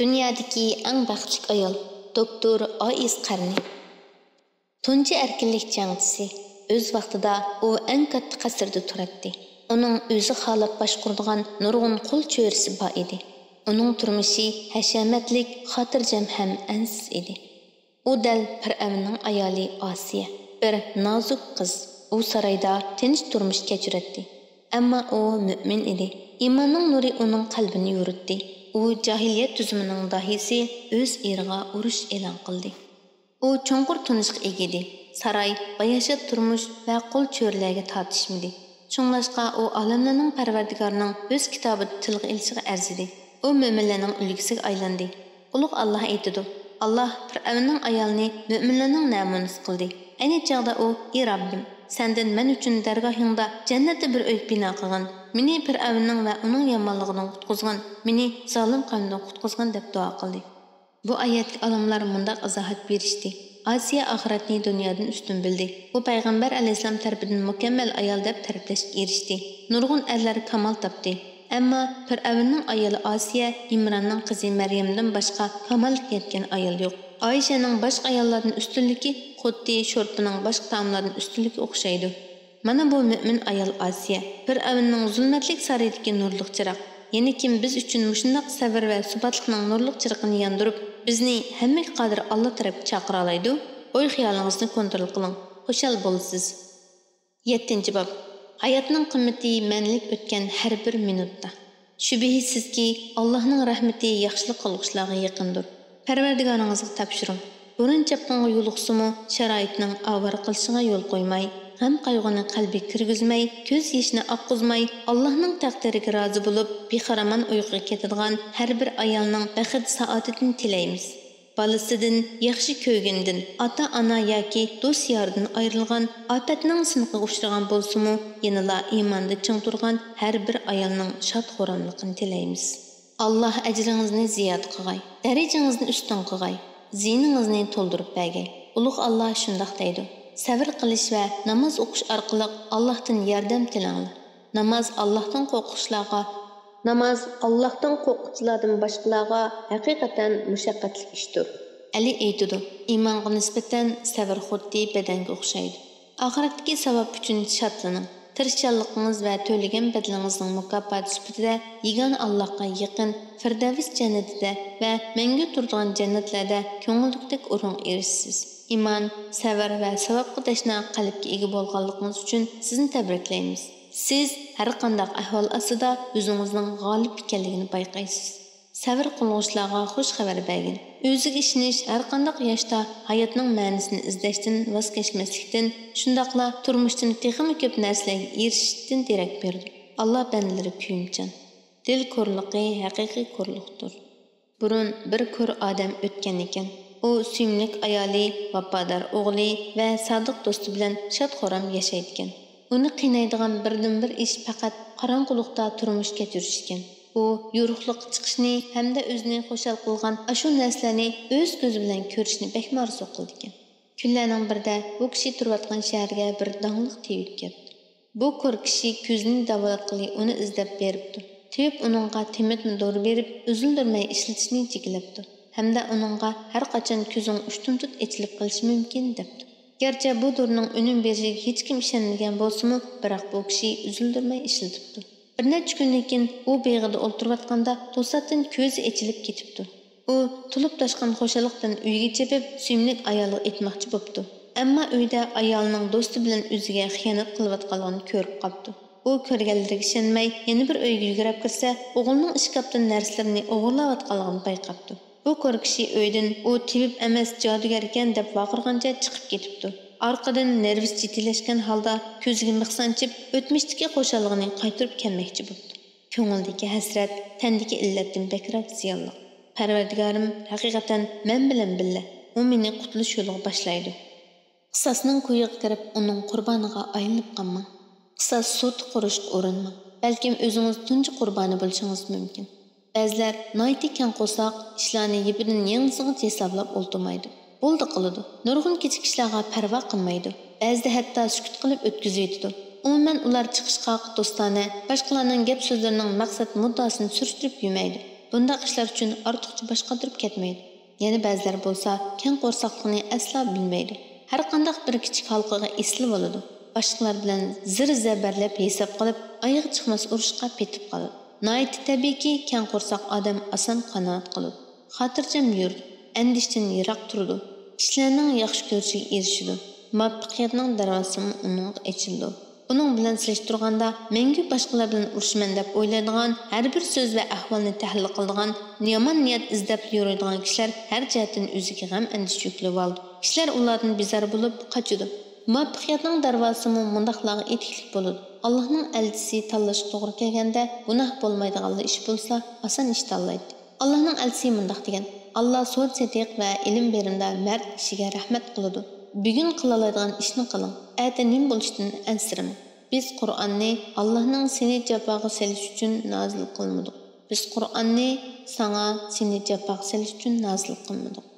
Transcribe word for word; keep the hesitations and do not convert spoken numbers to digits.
دۇنيادىكى ئەڭ بەختلىك ئايال، دوكتور ئائىس قەرنى. تۇنجى ئەركىنلىك جەڭچىسى. ئۆز ۋاقتىدا ئۇ ئەڭ كاتتا قەسىردە تۇراتتى. ئۇنىڭ ئۆزى خالاپ باشقۇرىدىغان نۇرغۇن قۇل چۆرىسى بار ئىدى. ئۇنىڭ تۇرمۇشى ھەشەمەتلىك، خاتىرجەم ھەم ئەنسىز ئىدى. ئۇ دەل پىرئەۋننىڭ ئايالى ئاسىيە، بىر نازۇك قىز. ئۇ سارايدا تىنچ تۇرمۇش كەچۈرەتتى. ئەمما ئۇ مۆمىن ئىدى. ئىماننىڭ نۇرى ئۇنىڭ قەلبىنى يورۇتتى. ئۇ جاھىلىيەت تۈزۈمىنىڭ داھىيسى، ئۆز ئېرىغا ئۇرۇش ئېلان قىلدى. ئۇ چوڭقۇر تونۇشقا ئىگە ئىدى. ساراي، باياشات تۇرمۇش ۋە قۇل چۆرىلەرگە تارتىشمىدى. شۇڭلاشقا ئۇ ئالەملەرنىڭ پەرۋەردىگارىنىڭ ئۆز كىتابىدا تىلغا ئېلىشىغا ئەرزىدى. ئۇ مۆمىنلەرنىڭ ئۈلگىسىگە ئايلاندى. ئۇلۇغ ئاللاھ ئېيتىدۇ، ئاللاھ پىرئەۋننىڭ ئايالىنى مۆمىنلەرنىڭ نەمۇنىسى قىلدى. ئەينى چاغدا ئۇ، ئى رەببىم، سەندىن مەن ئۈچۈن دەرگاھىڭدا جەننەتتە بىر ئۆي بىنا قىلغىن، مېنى پىرئەۋننىڭ ۋە ئۇنىڭ يامانلىقىدىن قۇتقۇزغىن، مېنى زالىم قەۋمدىن قۇتقۇزغىن، دەپ دۇئا قىلدى. بۇ ئايەتتىكى ئالىملار مۇنداق ئىزاھات بېرىشتى، ئاسىيە ئاخىرەتنى دۇنيادىن ئۈستۈن بىلدى. ئۇ پەيغەمبەر ئەلەيھىسسالام تەرىپىدىن مۇكەممەل ئايال دەپ تەرىپلەشكە ئېرىشتى. نۇرغۇن ئەرلەر كامال تاپتى. ئەمما پىرئەۋننىڭ ئايالى ئاسىيە، ئىمراننىڭ قىزى مەريەمدىن باشقا كاماللىققا يەتكەن ئايال يوق. ئائىشەنىڭ باشقا ئاياللاردىن ئۈستۈنلۈكى خۇددى شورپىنىڭ باشقا تائاملاردىن ئۈستۈنلۈكىگە ئوخشايدۇ. مانا بۇ مۆمىن ئايال ئاسىيە، پىرئەۋننىڭ زۇلمەتلىك سارىيىدىكى نۇرلۇق چىراغ. يەنە كىم بىز ئۈچۈن مۇشۇنداق سەۋر ۋە سۇپاتلىقنىڭ نۇرلۇق چىرىقىنى ياندۇرۇپ، بىزنى ھەممىگە قادىر ئاللا تەرەپكە چاقىرالايدۇ؟ ئوي-خىيالىڭىزنى كونترول قىلىڭ، خۇشال بولىسىز. يەتتىنچى باب. ھاياتنىڭ قىممىتى مەنىلىك ئۆتكەن ھەر بىر مىنۇتتا. شۈبھىسىزكى، ئاللاھنىڭ رەھمىتى ياخشىلىق قىلغۇچىلارغا يېقىندۇر. پەرۋەردىگارىڭىزغا تاپشۇرۇڭ. بۇرۇن چاپقۇنغا يولۇقسىمۇ، شارائىتنىڭ ئاۋارە قىلىشىغا يول قويماي، غەم-قايغۇنى قەلبىگە كىرگۈزمەي، كۆز يېشىنى ئاققۇزماي، ئاللاھنىڭ تەقدىرىگە رازى بولۇپ، بىخارامان ئۇيقۇغا كېتىدىغان ھەر بىر ئايالنىڭ بەخت سائادىتىنى تىلەيمىز. بالىسىدىن، ياخشى كۆرگىنىدىن، ئاتا-ئانا ياكى دوست-يارىدىن ئايرىلغان، ئاپەتنىڭ سىنىقىغا ئۇچرىغان بولسىمۇ، يەنىلا ئىماندا چىڭ تۇرغان ھەر بىر ئايالنىڭ شاد-خۇراملىقىنى تىلەيمىز. ئاللاھ ئەجرىڭىزنى زىيادە قىلغاي، دەرىجىڭىزنى ئۈستۈن قىلغاي، زىيىنىڭىزنى تولدۇرۇپ بەرگەي. ئۇلۇغ ئاللاھ شۇنداق دەيدۇ، سەۋر قىلىش ۋە ناماز ئوقۇش ئارقىلىق ئاللاھتىن ياردەم تىلەڭلار. ناماز ئاللاھتىن قورققۇچىلارغا، ناماز ئاللاھتىن قورققۇچىلاردىن باشقىلارغا ھەقىقەتەن مۇشەققەتلىك ئىشتۇر. ئەلى ئېيتىدۇ، ئىمانغا نىسبەتەن سەۋر خۇددى بەدەنگە ئوخشايدۇ. ئاخىرەتتىكى ساۋاب ئۈچۈن شادلىنىڭ. تىرىشچانلىقىڭىز ۋە تۆلىگەن بەدىلىڭىزنىڭ مۇكاپاتى سۈپىتىدە يېگانە ئاللاھقا يېقىن فىردەۋس جەننىتىدە ۋە مەڭگۈ تۇرىدىغان جەننەتلەردە كۆڭۈلدىكىدەك ئورۇنغا ئېرىشىسىز. ئىمان، سەۋر ۋە ساۋابقا تەشنا قەلبكە ئىگە بولغانلىقىڭىز ئۈچۈن سىزنى تەبرىكلەيمىز. سىز ھەرقانداق ئەھۋال ئاستىدا ئۆزىڭىزنىڭ غالىب ئىكەنلىكىنى بايقايسىز. سەۋر قىلغۇچىلارغا خۇش خەۋەر بەرگىن. ئۆزىگە ئىشىنىش ھەرقانداق ياشتا ھاياتنىڭ مەنىسىنى ئىزدەشتىن ۋاز كەچمەسلىكتىن، شۇنداقلا تۇرمۇشتىن تېخىمۇ كۆپ نەرسىلەرگە ئېرىشىشتىن دېرەك بېرىدۇ. ئاللا بەندىلىرى كۆيۈمچان. دىل كورلۇقى ھەقىقىي كورلۇقتۇر. بۇرۇن بىر كور ئادەم ئۆتكەن ئىكەن. ئۇ سۆيۈملۈك ئايالى، ۋاپادار ئوغلى ۋە سادىق دوستى بىلەن شاد-خۇرام ياشايدىكەن. ئۇنى قىينايدىغان بىردىنبىر ئىش پەقەت قاراڭغۇلۇقتا تۇرمۇش كەچۈرۈش ئىكەن. ئۇ يورۇقلۇققا چىقىشنى ھەمدە ئۆزىنى خۇشال قىلغان ئاشۇ نەرسىلەرنى ئۆز كۆزى بىلەن كۆرۈشنى بەكمۇ ئارزۇ قىلىدىكەن. كۈنلەرنىڭ بىرىدە ئۇ كىشى تۇرۇۋاتقان شەھەرگە بىر داڭلىق تېۋىپ كەپتۇ. بۇ كور كىشى كۆزىنى داۋالاتقىلى ئۇنى ئىزدەپ بېرىپتۇ. تېۋىپ ئۇنىڭغا تېمىتما دورا بېرىپ، ئۈزۈلدۈرمەي ئىشلىتىشنى جېكىلەپتۇ ھەمدە ئۇنىڭغا ھەرقاچان كۆزۈڭ ئۇشتۇمتۇت ئېچىلىپ قېلىشى مۇمكىن، دەپتۇ. گەرچە بۇ دورىنىڭ ئۈنۈم بېرىشىگە ھېچكىم ئىشەنمىگەن بولسىمۇ، بىراق بۇ كىشى ئۈزۈلدۈرمەي ئىشلىتىپتۇ. بىر نەچچە كۈندىن كېيىن ئۇ بېغىدا ئولتۇرۇۋاتقاندا توساتتىن كۆزى ئېچىلىپ كېتىپتۇ. ئۇ تولۇپ تاشقان خۇشاللىقتىن ئۆيىگە چېپىپ، سۆيۈملۈك ئايالىغا ئېيتماقچى بوپتۇ. ئەمما ئۆيدە ئايالىنىڭ دوستى بىلەن ئۆزىگە خىيانەت قىلىۋاتقانلىقىنى كۆرۈپ قاپتۇ. ئۇ كۆرگەنلىرىگە ئىشەنمەي، يەنە بىر ئۆيگە يۈگۈرۈپ كىرسە، ئوغلىنىڭ ئىشكاپتىن نەرسىلىرىنى ئوغرىلاۋاتقانلىقىنى بايقاپتۇ. بۇ كور كىشى ئۆيدىن «ئۇ تېۋىپ ئەمەس، جادۇگەركەن» دەپ ۋارقىرىغانچە چىقىپ كېتىپتۇ. ئارقىدىن نېرۋىسى جىددىيلەشكەن ھالدا كۆزىگە مىخ سانچىپ، ئۆتمۈشتىكى خۇشاللىقىنى قايتۇرۇپ كەلمەكچى بوپتۇ. كۆڭۈلدىكى ھەسرەت تەندىكى ئىللەتتىن بەكرەك زىيانلىق. پەرۋەردىگارىم ھەقىقەتەن مەن بىلەن بىللە، ئۇ مېنى قۇتۇلۇش يولىغا باشلايدۇ. قىساسنىڭ كويىغا كىرىپ، ئۇنىڭ قۇربانىغا ئايلىنىپ قالماڭ. قىساس سۇرىتى قۇرۇشقا ئۇرۇنماڭ. بەلكىم ئۆزىڭىز تۇنجى قۇربانى بولۇشىڭىز مۇمكىن. بەزىلەر ناھايىتى كەڭ قورساق، ئىشلارنى يىپىدىن يىڭنىسىغىچە ھېسابلاپ ئولتۇرمايدۇ. بولدى قىلىدۇ. نۇرغۇن كىچىك ئىشلارغا پەرۋا قىلمايدۇ. بەزىدە ھەتتا سۈكۈت قىلىپ ئۆتكۈزۈۋېتىدۇ. ئومۇمەن ئۇلار چىقىشقاق، دوستانە، باشقىلارنىڭ گەپ-سۆزلىرىنىڭ مەقسەت مۇددىئاسىنى سۈرۈشتۈرۈپ يۈرمەيدۇ. بۇنداق ئىشلار ئۈچۈن ئارتۇقچە باش قاتۇرۇپ كەتمەيدۇ. يەنە بەزىلەر بولسا كەڭ قورساقلىقنى ئەسلا بىلمەيدۇ. ھەر قانداق بىر كىچىك ھالقىغا ئېسىل بولىدۇ. باشقىلار بىلەن زىر زەبەرلەپ ھېساب قىلىپ، ئايىغى چىقماس ئۇرۇشقا پېتىپ قالىدۇ. ناھايىتى تەبىئىيكى، كەڭ قورساق ئادەم ئاسان قانائەت قىلىدۇ. خاتىرجەم يۈرىدۇ، ئەندىشىدىن يىراق تۇرىدۇ. كىشىلەرنىڭ ياخشى كۆرۈشىگە ئېرىشىدۇ. مۇۋەپپەقىيەتنىڭ دەرۋازىسىمۇ ئۇنىڭغا ئېچىلىدۇ. بۇنىڭ بىلەن سېلىشتۇرغاندا، مەڭگۈ باشقىلار بىلەن ئۇرۇشىمەن دەپ ئويلايدىغان، ھەر بىر سۆز ۋە ئەھۋالنى تەھلىل قىلىدىغان، يامان نىيەت ئىزدەپ يۈرىدىغان كىشىلەر ھەر جەھەتتىن ئۆزىگە غەم-ئەندىشە يۈكلىۋالىدۇ. كىشىلەر ئۇلاردىن بىزار بولۇپ قاچىدۇ. مۇۋەپپەقىيەتنىڭ دەرۋازىسىمۇ مۇنداقلارغا ئېتىكلىك بولىدۇ. ئاللاھنىڭ ئەلچىسى تاللاشقا توغرا كەلگەندە، گۇناھ بولمايدىغانلا ئىش بولسا، ئاسان ئىش تاللايتتى. ئاللاھنىڭ ئەلچىسى مۇنداق دېگەن: «ئاللا سودا سېتىق ۋە ئىلىم بېرىمدا مەرد كىشىگە رەھمەت قىلىدۇ. بۈگۈن قىلالايدىغان ئىشنى قىلىڭ، ئەتە نېمە بولۇشىدىن ئەنسىرىمەڭ.» بىز قۇرئاننى ئاللاھنىڭ سېنى جاپاغا سېلىش ئۈچۈن نازىل قىلمىدۇق. بىز قۇرئاننى ساڭا سېنى جاپاغا سېلىش ئۈچۈن نازىل قىلمىدۇق.